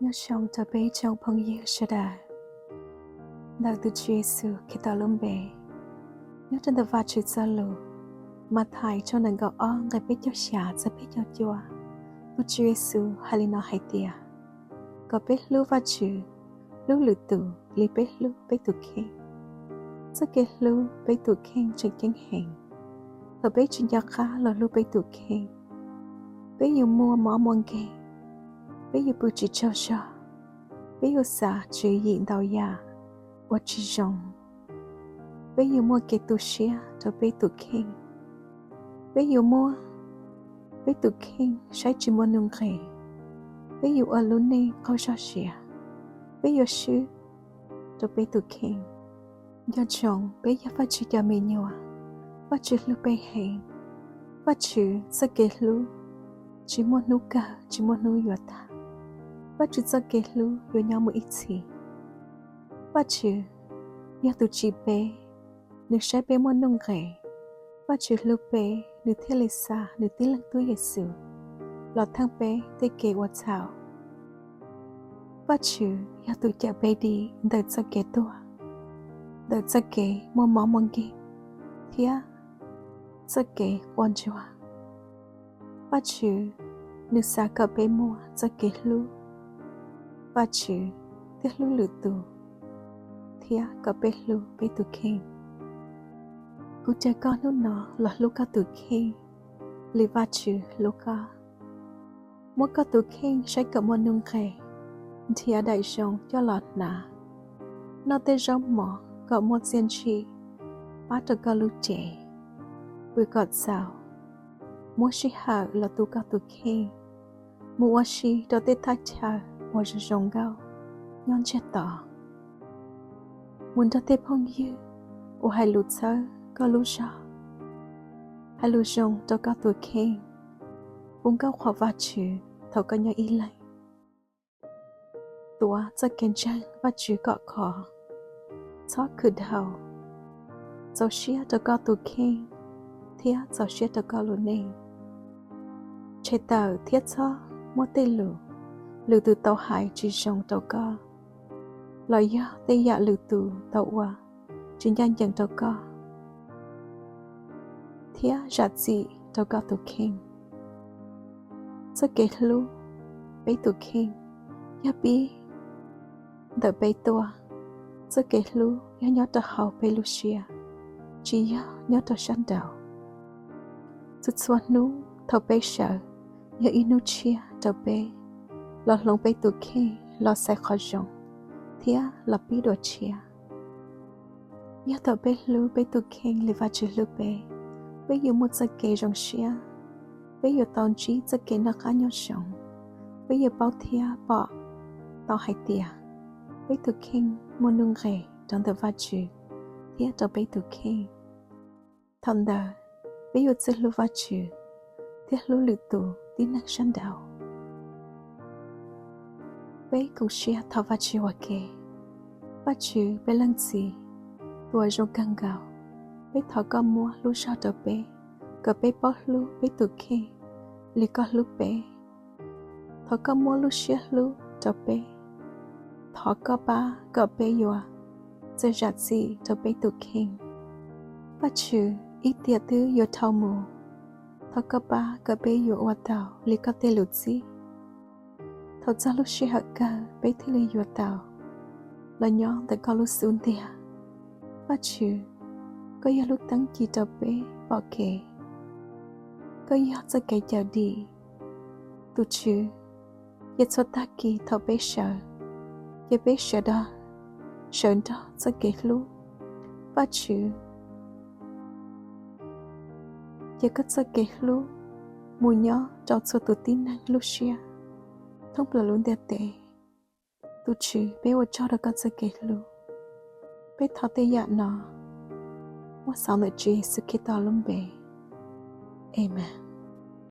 Nyob zoo rau peb tsoom phooj ywg sawv daws, ntawm tus Tswv Yexus Khetos lub npe. Nyob rau ntawm Vajtswv txoj lus, Mathais tshooj nees nkaum ob nqe peb caug xya txog peb caug cuaj, tus Tswv Yexus hais li no hais tias, kom peb hlub Vajtswv, hlub lwm tus li peb hlub peb tus kheej. Txoj kev hlub peb tus kheej tseem ceeb heev. Thaum peb tsis nco qab los hlub peb tus kheej, peb yuav muaj mob muaj nkeeg, peb yuav pw tsis tsaug zog, peb yuav xav tswv yim ntau yam uas tsis zoo, peb yuav muaj kev tu siab rau peb tus kheej, peb yuav muab peb tus kheej saib tsis muaj nuj nqes, peb yuav ua lub neej qaug zog siav, peb yuav swb rau peb tus kheej. Nco ntsoov peb yog Vajtswv cov me nyuam, Vajtswv hlub peb heev. Vajtswv txoj kev hlub tsis muaj hnub kawg, tsis muaj hnub yuav tag. Vajtswv txoj kev hlub yuav nyob mus ib txhis. Vajtswv yog tus tsim peb, nws saib peb muaj nuj nqes. Vajtswv hlub peb, nws thiaj li xa nws tib leeg tub Yexus los theej peb tej kev ua txhaum. Vajtswv yog tus cawm peb dim ntawm txoj kev tuag, ntawm txoj kev muaj mob muaj nkeeg, thiab txoj kev quaj ntsuag. Vajtswv, nws xav kom peb muaj txoj kev hlub Vajtswv thiab hlub lwm tus, thiab kom peb hlub peb tus kheej. Kuv caw koj hnub no los hlub koj tus kheej li Vajtswv hlub koj. Muab koj tus kheej saib kom muaj nuj nqes, nrhiav daim zoo coj los hnav, noj tej zaub mov kom muaj txiaj ntsig pab rau koj lub cev, pw kom txaus, muab sij hawm los tu koj tus kheej, mus ua si rau tej thaj chaw uas zoo zoo nkauj nyob ntsiag to, mus nrog tej phooj ywg uas hais lus txhawb koj lub zog, hais lus zoo rau koj tus kheej, hu nkauj qhuas Vajtswv thaum koj nyob ib leeg. Tuav txoj kev ntseeg Vajtswv kom khov, txhob khwv dhau, txaus siab rau koj tus kheej thiab txaus siab rau koj lub neej. Tshem tawm thiab txhob muab tej lus lwm tus tau hais tsis zoo rau koj, los yog tej yam lwm tus tau ua tsis ncaj ncees rau koj, thiab zam txim rau koj tus kheej. Txoj kev hlub peb tus kheej yog pib ntawm peb tuaj. Txoj kev hlub yog nyob rau hauv peb lub siab, tsis yog nyob rau sab nraud. Txhua txhua hnub thaum peb sawv yog ib hnub tshiab rau peb los hloov peb tus kheej los xaiv qhov zoo thiab los pib dua tshiab. Yog thaum peb hlub peb tus kheej li Vajtswv hlub peb, peb yuav muaj txoj kev zoo siab, peb yuav tau ntsib txoj kev noj qab nyob zoo, peb yuav paub thiab pom tau hais tias peb tus kheej muaj nuj nqes rau ntawm Vajtswv thiab rau peb tus kheej. Thaum ntawd peb yuav txawj hlub Vajtswv thiab hlub lwm tus tib neeg sab nraud. Peb koom siab thov Vajtswv ua ke. Vajtswv peb leej Txiv, tus uas zoo kawg nkaus, peb thov koj muab lub zog rau peb, kom peb paub hlub peb tus kheej li koj hlub peb. Thov koj muab lub siab hlub rau peb. Thov koj pab kom peb yuav txawj zam txim rau peb tus kheej. Vajtswv, ib tiam twb yuav dhau mus, thov koj pab kom peb yuav ua tau li koj tej lus txib. Thaum txog lub sij hawm kawg peb thiaj li yuav tau los nyob ntawm koj lub xub ntiag. Vajtswv, koj yog lub teeb ci rau peb pom kev, koj yog txoj kev cawm dim. Tus Tswv, cia txhua tag kis thaum peb sawv, cia peb sawv daws sawv nrog txoj kev hlub. Vajtswv, cia koj txoj kev hlub mus nyob rau txhua tus tib neeg lub siab thoob plaws lub ntiaj teb. Tus Tswv, peb ua tsaug rau koj txoj kev hlub. Peb thov tej yam no muab xaus ntawm Tswv Yexus Khetos lub npe, amees.